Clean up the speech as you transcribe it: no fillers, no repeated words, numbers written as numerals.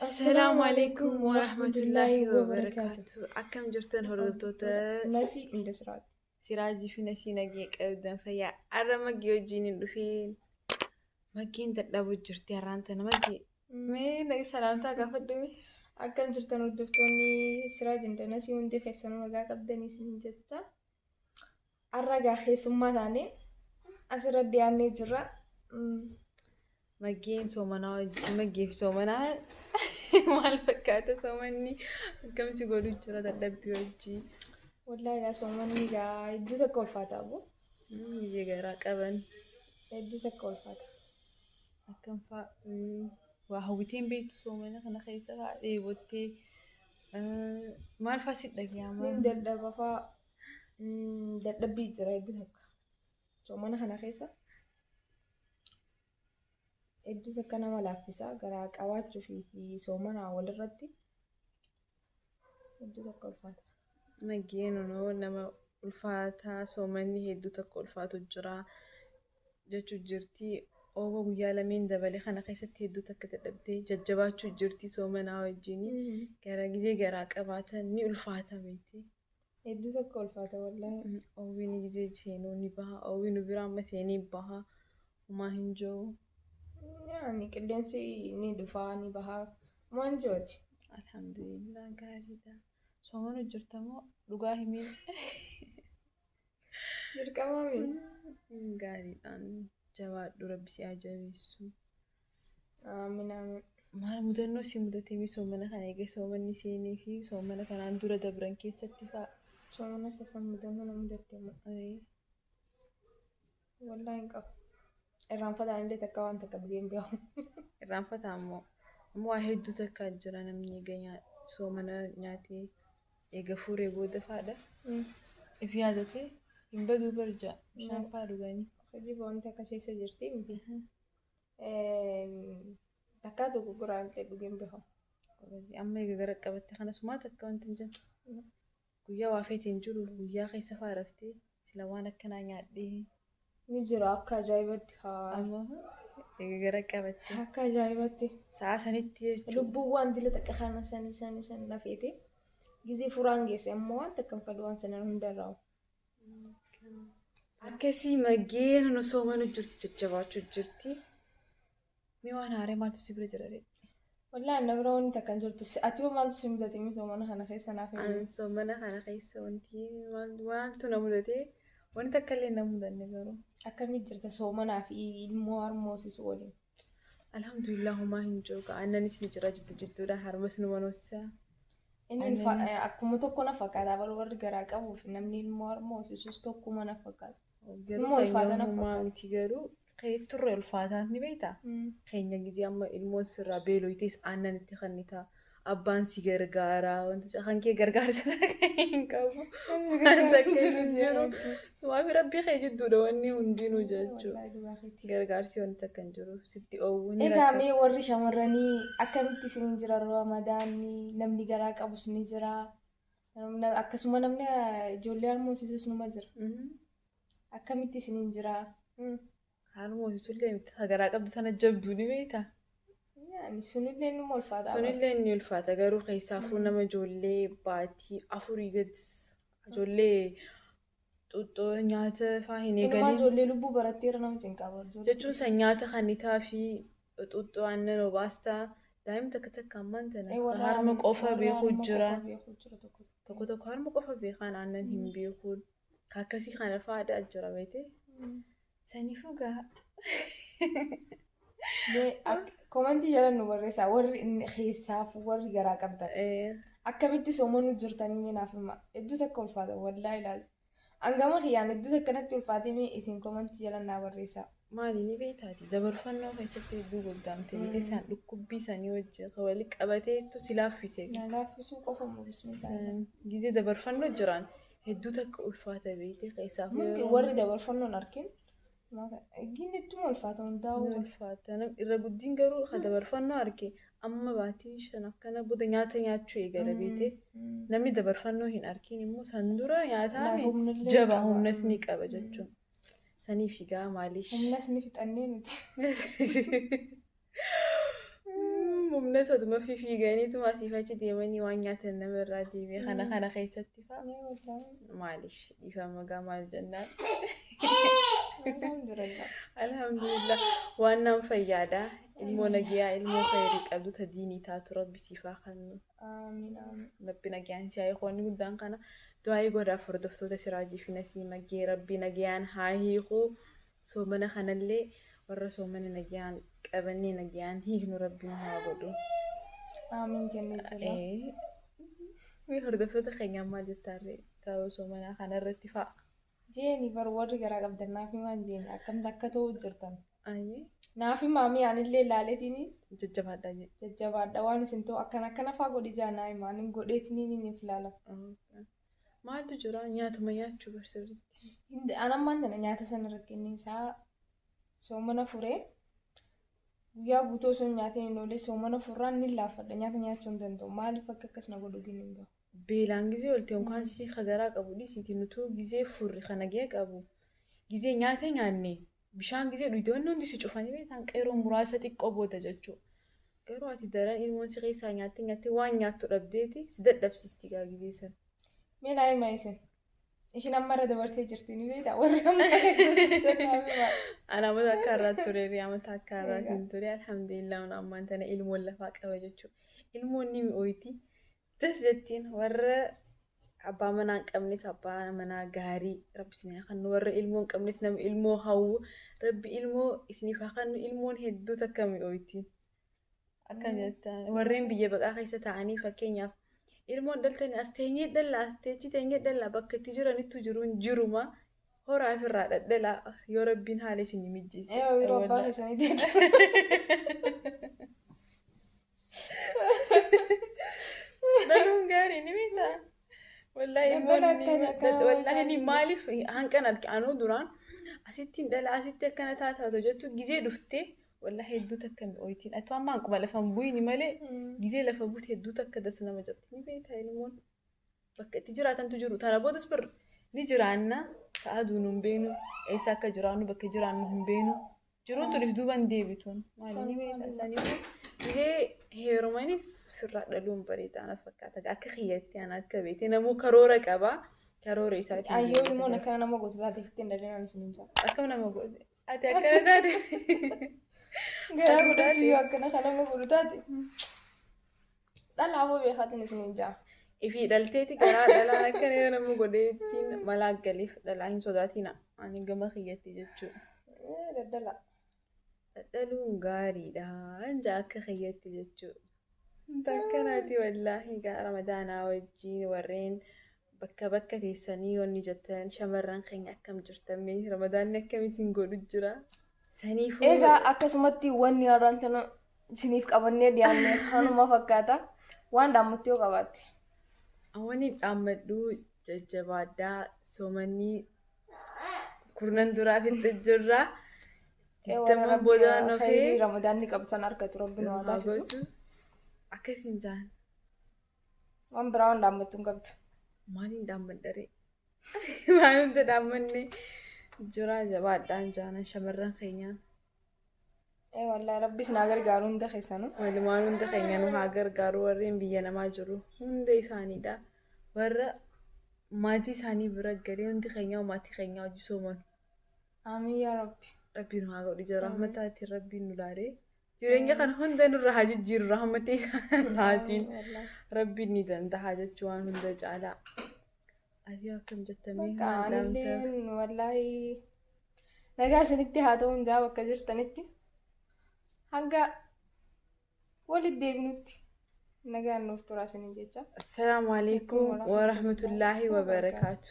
Assalaamu alaikum warahmatullaahi wabarakaatu. Akkam jirtan hordoftoota Nasii inda Siraaj. Siraajii fi Nasii nagee qabdan fayyaa. Har'a Maggee wajjin hin dhufeen. Maggeen dadhabuu jirti har'aan tana Maggee. Mee salaamtaa gaafadhu mee. Akkam jirtan hordoftoonni Siraaj inda Nasii hundi keessanuu nagaa qabdanii isin jecha. Har'a gaa keessummaa taanee asirra dhiyaannee jirra. Maggeen soomanaa wajjin Maggee fi soomanaa maal fakkaata soomanni akkam si godhu jira dadhabbii wajjin. Wallaahi gaa soomanni gaa hedduu takka ulfaata abu. Biyya garaa qaban. Hedduu takka ulfaata. Akkam fa'a waa hawwiteen beektu soomana kana keessa fa'a dheebottee maal fa'a si dhaga'ama? Nin dadhaba fa'a dadhabbii jira hedduu takka. Soomana kana keessa hedduu takka nama laaffisa garaa qabaachuu fi soomanaa walirratti hedduu takka ulfaata. Maggeen nama ulfaataa soomanni hedduu takka ulfaatu jira jechuu jirti. Ooba guyyaa lameen dabale kana keessatti hedduu takka dadhabdee jajjabaachuu jirti soomanaa wajjin. Gara gizee garaa qabaatan ni ulfaata miti. Hedduu takka ulfaata wallaahi. Oowwiin gizee seenuu ni baha. Oowwiin nu biraa amma seenee baha. Homaa hin jiru. Yaani qilleensi ni dhufaa ni bahaa waan jiruuti. Alhamdulillah gaariidha. Soomana jirta moo dhugaa himee? Dirqamaa mi? Gaariidhaan jabaadhu rabbi si haa jabeessu. Amiin amiin. Maal mudannoo si mudatee mi soomana kana eegee soomanni seenee fi soomana kanaan dura dabran keessatti fa'a? Soomana keessa mudannoo na mudatte moo? Wallaahi hin qabu. Irraanfataan illee takka waan takka dhugee hin beeku. Irraanfataa immoo ammoo waa hedduu takka jira namni eega soomana nyaatee eega fuuree booda fa'aadha. If yaadatee hin baduu barja bishaan fa'aa dhuganii. Hojii wanti akkas keessa jirti miti. Takkaa tokko guraan illee dhugee hin beeku. Amma eega gara qabatte kanasumaa takka wanti hin jiru. Guyyaa waa feete hin jiru guyyaa keessa fa'aa raftee sila waan akkanaa nyaadhee. Ni jira akka ajaa'ibatti haa. Amma eega gara qabatte. Akka ajaa'ibatti. Sa'a sanitti jechuudha. Lubbuun waan dila takka kana sanii sanii sanii lafeete. Gizee furaan geesse ammoo waan takka hin fedhu waan sana hundarraa. Akkasii Maggeen nu soomanu jirti jajjabaachuu jirti. Mee waan haaree maaltu si bira jira ree? Wallaahi na bira wanti takka hin jirtu. Ati hoo maaltu si mudate mee soomana kana keessa naaf himi. An soomana kana keessa wanti maaltu na mudate wanti takka illee na mudanne garuu. Akkamii jirta soomanaa fi ilmoo harmoosisu waliin? Alhamdulillah homaa hin jiru. Aannanis ni jira jiddu jidduudha harmas nu manoosisaa. Inni akkuma tokko na fakkaata bara warri garaa qabuu fi namni ilmoo harmoosisus tokkuma na fakkaata. Garuu Ilmoo ulfaata na homaa fakkaata. miti garuu turre ulfaataan ni beektaa? Keenya gizee amma ilmoon sirraa beeloytees aannan itti kennitaa. Abbaan si gargaara wanta kan kee gargaarsa takka hin qabu. Namni Takka hin jiru. Sumaa fi rabbii kee jidduudha wanni hundinuu jechuudha. Gargaarsi wanti takka hin jiru. Sitti oowwuu ni Egaa rakkata. mee warri shamarranii akkamitti isin jira ramadaanni namni garaa qabus ni jira. Akkasuma namni ijoollee harmoosisus numa jira. Akkamitti isin jira? Harmoosisullee miti garaa qabdu sana jabduu ni beektaa? Yaani sunillee numa ulfaata. Sunillee ni ulfaata garuu keessaafuu nama ijoollee baatii afurii gad ijoollee xuuxxoo nyaata fa'aa hin Inumaa eegalin ijoollee lubbuu baratteera nama cinqaa bara. jechuun san nyaata kanitaa fi xuuxxoo aannan obaastaa daa'imni takka takka ammaan tana harma qofa beekuu jira. Tokko Tokko tokko harma qofa beekan aannan hin beekuun akkasii kana fa'aadha jira beekte. Saniifuu gaa. Komantii jala nu barreessaa warri keessaafuu warri garaa qabdan. Akkamitti soomanuu jirtanii mee naaf hima. Hedduu takka ulfaata wallaahi ilaali. Hangama kiyyaan hedduu takkanatti ulfaatee mee isin komantii jala naa barreessaa. Maali ni beektaati dabarfannoo keessatti hedduu goddaamte beekte isaan dhukkubbii isaanii wajjin kan walitti qabateetu si laaffise. Na laaffisuu qofa moo bismillah. Gizee dabarfannoo jiran hedduu takka ulfaata beekte keessaafuu Mumkin yeroo warri dabarfannoon arkin Gin ittuma ulfaata hundaa'uu. ni ulfaata. Irra guddiin garuu kan dabarfannoo arge amma baatii shan akkana booda nyaata nyaachuu eegala beekte. Namni dabarfannoo hin argin immoo san dura nyaataan Humnallee jaba qaba. humnas ni qaba jechuudha. Saniif egaa maaliif? Humnas ni fixannee nuti. Humna saduma fiiganiituma asiif achi deemanii waan nyaatan namarraa deemee kana kana keessatti fa'a. Maalish dhiifama gaa maal jennaan. Alhamdulillah. Alhamdulillah waan nama fayyaadha. Ilmoo nagayaa ilmoo khayrii qabdu ta diinii taatu rabbi siif haa kennu. Amiin amiin. Rabbi nagayaan si haa hiiku. Wanni guddaan kana du'aayii godhaaf hordoftoota Siraajii fi Nasiima gee rabbi nagayaan haa hiiku. Soomana kanallee warra soomana nagayaan qabannee nagayaan hiiknu rabbi nu haa godhu. Amiin jennee jirra. Mee hordoftoota keenyaan maal jettaarree sababa soomanaa kanarratti fa'a? Jeeni bar warri garaa qabdan naaf himaan jeeni akkamta akka ta'u jirtan. Ayyee Naaf himaa mi anillee ilaaleetiin jajjabaadhaa jedhe. Jajjabaadha waan isin ta'u akkana akkana faa godhi jaa naa himaa ani godheetiin ni ilaala. Maaltu jira nyaatuma nyaachuu barsirriitti. Anammaan tana nyaata sana rakkinni isaa soomana furee guyyaa guutuu osoo hin nyaatiin hin oolle soomana furraan ni laaffadha nyaata nyaachuu hin danda'u maaliif akka akkas na godhu gini hin beeku. Beelaan gizee oolte yookaan si garaa qabu dhiisiiti nutuu gizee furri kana gahee qabu gizee nyaata nyaanne bishaan gizee dhugde wanni hundi si cufanii beektan qeeroo muraasa xiqqoo booda jechuudha. Garuu ati daran ilmoon si keessaa nyaattee nyaattee waan nyaattu dhabdeeti si dadhabsiisti gaa gizee sana. Mee naa himaa isin. Ishiin amma irra dabartee jirti ni beektaa warri amma keessa jirtan naa himaa. Alaamata akka har'aatti ture fi amata akka har'aatiin ture alhamdulillah ammaan tana ilmoon lafaa qaba jechuudha. Ilmoon ni mi'ooyti. Das jettiin warra abbaa manaa hin qabnes abbaa manaa gaarii rabbi isin haa kennu warra ilmoo hin qabnes nama ilmoo hawwu rabbi ilmoo isiniif haa kennu ilmoon hedduu takka mi'ooyti. Akkam jettaan warreen biyya baqaa keessa taa'anii fakkeenyaaf ilmoon dhaltanii as teenyee dhalla as teechi teenyee dhalla bakka itti jiranittu jiruun jiruma horaa ofirraa dhadhalaa yoo rabbiin haala isin mijjeesse. Yeroo abbaa keessanii jechuudha. Dhaluun gaarii ni beektaa? Wallaahi Daldala akkana wallaahi ni maaliif hanqan arge anuu duraan asittiin dhala asitti akkana taataatu jettu gizee dhuftee wallaahi hedduu takka mi'ooytiin ati amma hanquma lafa hin bu'ini malee gizee lafa buute hedduu takka das nama jetti ni beektaa ilmoon bakka itti jiraatantu jiru tana boodas bir ni jiraanna sa'a duunu hin beenu eessa akka jiraannu bakka jiraannu hin beenu jiruun tun if duuban deebituun maali ni beektaa saniifuu gizee heerumanis firraa dhaluun bareedaa na fakkaata akka kiyyatti ana akka beekte namuu karoora qaba karoora isaatiin Ayyoo deemata ilmoon jira. akkana nama gootu taateef ittiin dhalinaan isin hin jaa. Akkam nama goote ati akkana taate Garaa Ati godhachuu taate. yoo akkana kan nama godhu taate. Dhala aboo beekaatiin isin hin jaa. Ifii dhalteeti garaa dhalaan akkana yoo nama godheettiin malaa galiif dhalaa hin sodaatina ani gama kiyyatti jechuudha. Daddala. Dhaluun gaariidha anja akka kiyyatti jechuudha. Takkanaati wallaahi gaa ramadaanaa wajjin warreen bakka bakka teessanii wanni jettan shamarran keenya akkam jirtan mee ramadaanni akkam isin godhu jira. Saniifuu Egaa akkasumatti wanni har'aan tana isiniif qabannee dhiyaanne kanuma fakkaata. Waan dhaammatti yoo qabaatte. Wanni dhaammadhu jajjabaadhaa soomanni kurnan duraa fixee jirra. Warra Digdaman booda rabbi nofee khayrii ramadaanni qabu san argatu rabbi nu haa taasisu. Akkasin jaan Waan biraa waan dhaammattu hin qabdu. Maaliin dhaammadharee? Maal hunda dhaammanne jira jabaadhaan jaanan shamarran keenyaan. Wallaahi rabbi isin haa gargaaru hunda keessanuu. Walumaan hunda keenya nu haa gargaaru warreen biyya namaa jiru hunda isaaniidha. Warra maatii isaanii bira galee hundi keenya maatii keenya hojii soomanu. Amiin yaa rabbi. Rabbiin nu haa godhu jira rahmataatiin rabbiin nu laalee jireenya kana hunda nurra haa jijjiiru rahmatee isaatiin rabbiin ni danda'a jechuu waan hunda caalaa. Ati akkam jettamee Bakka maal dhaamta? anillee wallaahi nagaa isinitti haa ta'u hundaa bakka jirtanitti hanga walitti deebinutti nagaan nuuf turaa isiniin jecha. Assalaamu alaikum warahmatullaahi wabarakaatu.